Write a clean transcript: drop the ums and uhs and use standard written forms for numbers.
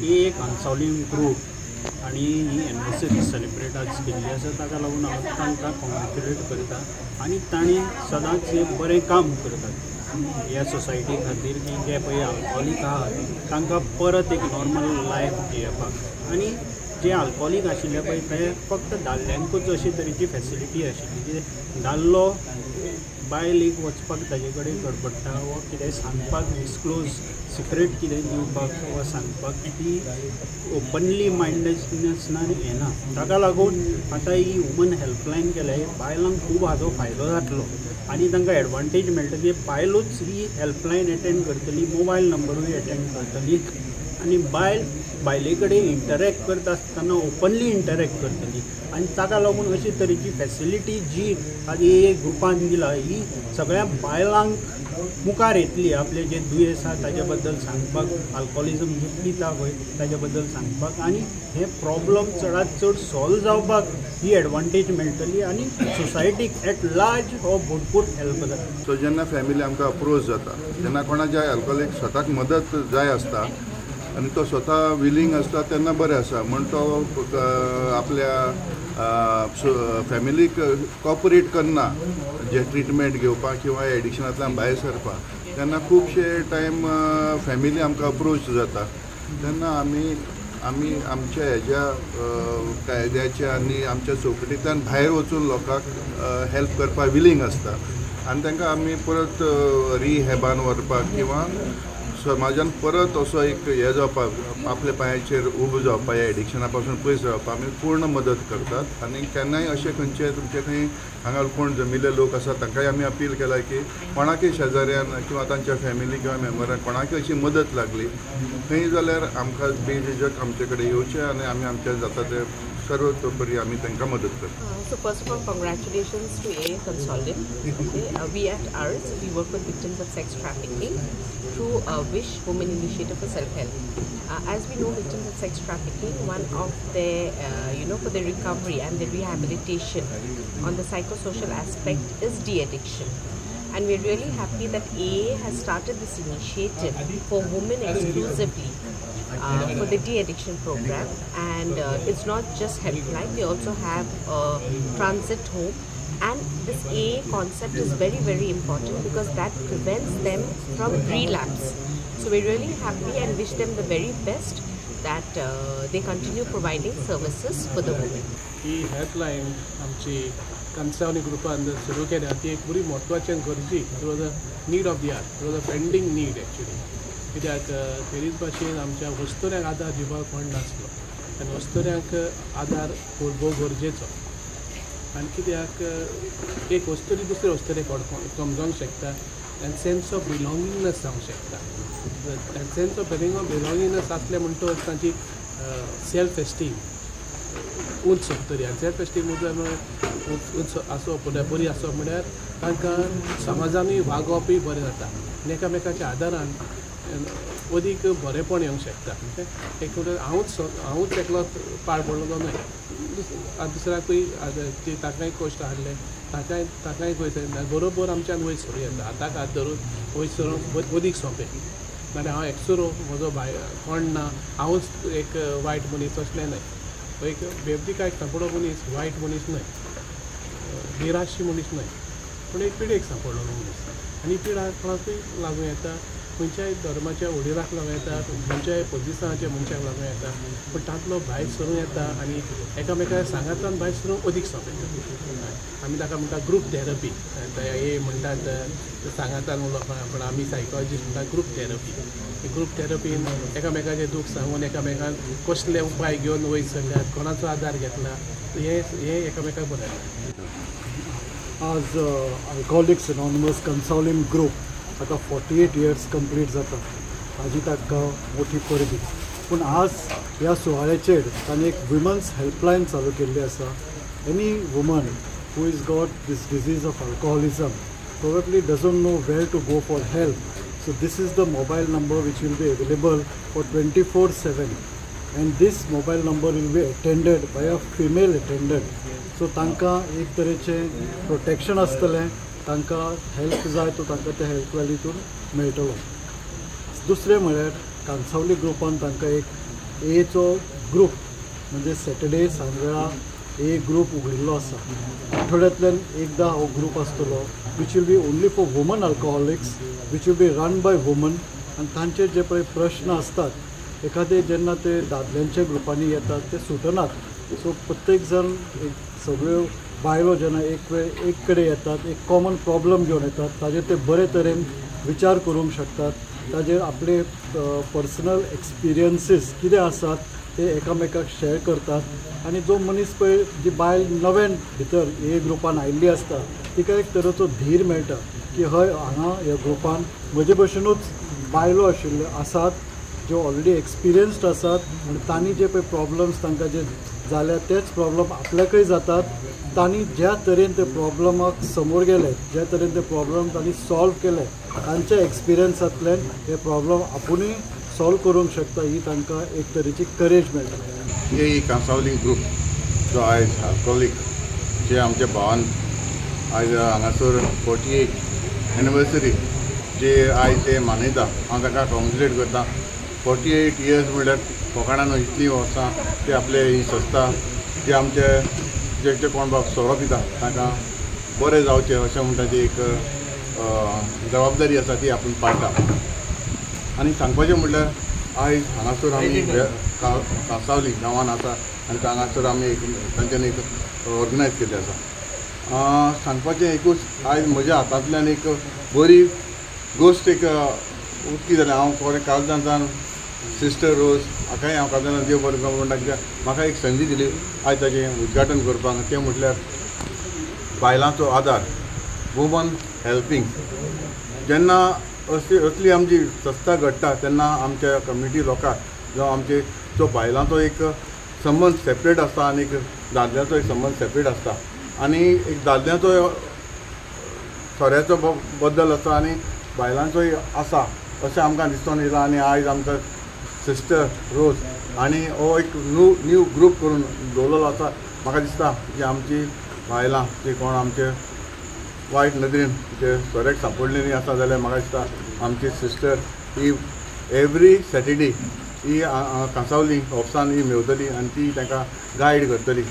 ए Cansaulim group आनी ही anniversary celebrate आज केल्ली आसा, ताका लागून हांव तांकां कॉंग्रेच्युलेट करता आनी तांणी सदांच एक बरें काम करतात ह्या सोसायटी खातीर की जे पळय आल्कोहोलीक आहात तांकां परत एक नॉर्मल लायफ जियेवपाक. आनी जे आल्कोहोलीक आशिल्ले पळय ते फक्त दादल्यांकूच अशे तरेची फेसिलिटी आशिल्ली की दादलो बायल एक वचपाक ताजे कडेन गडबडटा वा कितेंय सांगपाक डिस्क्लोज सिक्रेट कितें दिवपाक वा सांगपाक ती ओपनली मायंडेडनेस ना येना. ताका लागून आतां ही वुमन हेल्पलायन केल्या, बायलांक खूब हाजो फायदो जातलो आनी तांकां एडवांटेज मेळटली की बायलूच ही हेल्पलायन एटेंड करतली, मोबायल नंबरूय एटेंड करतली आनी बायल बायले कडेन इंटरॅक्ट करता आसतना ओपनली इंटरॅक्ट करतली आनी ताका लागून अशे तरेची फेसिलिटी जी आज ए ग्रुपान दिला ही सगळ्या बायलांक मुखार येतली, आपले जे दुयेंस आसा ताजे बद्दल सांगपाक, आल्कोहोलिजम जे पिता पळय ताजे बद्दल सांगपाक आनी हे प्रॉब्लम चडांत चड सॉल्व जावपाक ही एडवांटेज मेळटली आनी सोसायटीक एट लार्ज हो भरपूर हेल्प जाता. सो जेन्ना फॅमिली आमकां अप्रोच जाता तेन्ना कोणाच्या अल्कोहोलीक स्वताक मदत जाय आसता आनी तो स्वता विलींग आसता तेन्ना बरें आसा, म्हण तो आपल्या फॅमिलीक कॉपरेट करना जे ट्रिटमेंट घेवपाक किंवा एडिक्शनांतल्यान भायर सरपाक, तेन्ना खुबशे टायम फॅमिली आमकां अप्रोच जाता तेन्ना आमी आमी आमच्या हेज्या कायद्याच्या आनी आमच्या चौकटींतल्यान भायर वचून लोकांक हेल्प करपाक विलींग आसता आनी तांकां आमी परत रिहॅबान व्हरपाक किंवा समाजान परत असो एक हें जावपाक आपल्या पांयाचेर उबो जावपाक ह्या एडिक्शना पासून पयस रावपाक आमी पूर्ण मदत करतात. आनी केन्नाय अशें खंयचे तुमचे खंय हांगा कोण जमिल्ले लोक आसा तांकांय आमी अपील केला की कोणाकय शेजाऱ्यान किंवा तांच्या फॅमिली किंवा मेंबरान कोणाकय अशी मदत लागली थंय जाल्यार आमकां बेझिजक आमचे कडेन येवचें आनी आमी आमच्या जाता ते सर्वतोपरी आमी तांकां मदत करतात. So first of all, congratulations to AA Cansaulim. Okay, we at ARS, we work with victims of sex trafficking through WISH, Women Initiative for Self-Help. As we know, victims of sex trafficking, one of their, for their recovery and their rehabilitation on the psychosocial aspect is de-addiction. And we're really happy that AA has started this initiative for women exclusively for the de-addiction program. And it's not just helpline, they also have a transit home. And this AA concept is very, very important because that prevents them from relapse. So we're really happy and wish them the very best that they continue providing services for the women. He helpline आमची कांसावली ग्रुपान सुरू केल्या ती एक बरी म्हत्वाची आनी गरजी. It was a need of the hour, it was a pending need actually. कित्याक खेरीज भाशेन आमच्या वस्तुऱ्यांक आदार दिवपाक कोण नासलो आनी वस्तुऱ्यांक आदार भोव गरजेचो. आनी कित्याक एक वस्तुरी दुसरे वस्तुरेक समजोंक शकता आनी सेन्स ऑफ बिलोंगिंगनेस जावंक शकता. आनी सेन्स ऑफ बिलोंगिंगनेस आसलें म्हणटकच तांची सेल्फ एस्टीम उंच सोंपतली आनी सेल्फ एस्टीम उंच आसप बरी आसप म्हळ्यार तांकां समाजानूय वागोवपूय बरें जाता आनी एकामेकाच्या आदारान अदीक बरेंपण येवंक शकता. एक म्हणल्यार हांवूच एकलो पाड पडलो न्हय, दुसऱ्याकूय ताकाय कश्ट हाडले ताकाय वयर सरना बरोबर आमच्यान वयर सरूं येता. हाताक हात धरून वयर सरूंक अदीक सोंपें. नाल्यार हांव एकसुरो म्हजो भाय कोण ना हांवूच एक वायट मनीस असलें न्हय. एक बेबदीकाय सांपडलो मनीस वायट मनीस न्हय, निराशी मनीस न्हय, पूण एक पिडेक सांपडलो मनीस. आनी पिडा कोणाकूय लागूं येता, खंयच्याय धर्माच्या वडिलाक लागूं येता, खंयच्याय पोजिशनाच्या मनशाक लागूं येता, पूण तांतलो भायर सरूं येता आनी एकामेका सांगातान भायर सरूंक अदीक सोंपें. आमी ताका म्हणटा ग्रूप थेरपी. हे म्हणटात सांगातान उलोवप, पूण आमी सायकोलॉजिस्ट म्हणटा ग्रूप थेरपी. ग्रूप थेरपीन एकामेकाचें दूख सांगून एकामेकान कसले उपाय घेवन वयर सरल्यात, कोणाचो आदार घेतला, हें एकामेकाक बरें. आज अल्कोहोलिक्स एनॉनिमस कंसावलीम ग्रूप आतां 48 इयर्स कंप्लीट जाता. हाजी ताका मोठी परबी. पूण आज ह्या सुवाळ्याचेर तांणी एक वुमन्स हेल्पलायन चालू केल्ली आसा. Any woman who is got this disease of alcoholism probably doesn't know where to go for help. So this is the mobile number which will be available for 24/7 and this mobile number will be attended by a female attendant. So तांकां एक तरेचें protection आसतलें, तांकां help जाय तो तांकां त्या हेल्पलायनीतून मेळटलो. दुसरें म्हळ्यार कांसावली ग्रुपान तांकां एक एचो ग्रूप म्हणजे सॅटर्डे सांजवेळा ए ग्रूप उगडिल्लो आसा. आठवड्यांतल्यान एकदां हो ग्रूप आसतलो which will be only for woman alcoholics, which will be run by woman. आनी तांचे जे पळय प्रश्न आसतात एखादे जेन्ना ते दादल्यांच्या ग्रुपांनी येतात ते सुटनात. सो प्रत्येक जाण एक सगळ्यो बायलो जेन्ना एक वेळ एक कडेन येतात एक कॉमन प्रॉब्लम घेवन येतात ताजेर ते बरे तरेन विचार करूंक शकतात, ताजेर आपले पर्सनल एक्सपिरियन्सीस कितें आसात ते एकामेकाक शेअर करतात. आनी जो मनीस पळय जी बायल नव्यान भितर हे ग्रुपान आयिल्ली आसता तिका एक तरेचो धीर मेळटा की हय हांगा ह्या ग्रुपान म्हजे भशेनूच बायलो आशिल्ल्यो आसात ज्यो ऑलरेडी एक्सपिरियन्स्ड आसात आनी तांणी जे पळय प्रॉब्लम्स तांकां जे जाल्या तेच प्रॉब्लम आपल्याकय जातात. तांणी ज्या तरेन ते प्रॉब्लमाक समोर गेले, ज्या तरेन ते प्रॉब्लम तांणी सॉल्व केले, तांच्या एक्सपिरियन्सांतल्यान हे प्रॉब्लम आपुणूय सॉल्व करूंक शकता ही तांकां एक तरेची करेज मेळटा. हे कांसावली ग्रूप जो आयज अल्कोहोलीक जे आमच्या भावान आयज हांगासर 48 एनिवर्सरी जे आयज ते मनयता, हांव ताका कॉंग्रेच्युलेट करता. 48 इयर्स म्हणल्यार फकाणां न्हय, इतलीं वर्सां ते आपले ही संस्था जे आमचे जे जे कोण बाब सोरो पिता तांकां बरें जावचें अशें म्हणटा ती एक जबाबदारी आसा ती आपूण पाळटा. आनी सांगपाचें म्हणल्यार आयज हांगासर आमी कांसावली गांवान आसा आनी हांगासर आमी एक तांच्यानी एक ऑर्गनायज केल्लें आसा. सांगपाचें एकूच, आयज म्हज्या हातांतल्यान एक बरी गोश्ट एक उक्ती जाली. हांव कोणें काळजांतल्यान सिस्टर रोज हाकाय हांव काळजांतल्यान देव बरें करूं म्हणटा कित्याक म्हाका एक संदी दिली आयज ताचें उद्घाटन करपाक. तें म्हटल्यार बायलांचो आदार, वुमन हेल्पींग. जेन्ना असली आमची संस्था घडटा तेन्ना आमच्या कम्युनिटी लोकांक जावं आमचे जो बायलांचो एक संबंद सेपरेट आसता आनी एक दादल्यांचो एक संबंद सेपरेट आसता आनी एक दादल्यांचो सोऱ्याचो बद्दल आसता आनी बायलांचोय आसा अशें आमकां दिसून येयलां. आनी आयज आमचो सिस्टर रोज आनी हो एक न्यू ग्रूप करून दवरलेलो आसा. म्हाका दिसता की आमची बायलां जी कोण आमचे वायट नदरेन जे सोऱ्याक सांपडलेली आसा जाल्यार म्हाका दिसता आमची सिस्टर ही एवरी सॅटर्डे ही कांसावली ऑफिसान ही मेवतली आनी ती तांकां गायड करतली.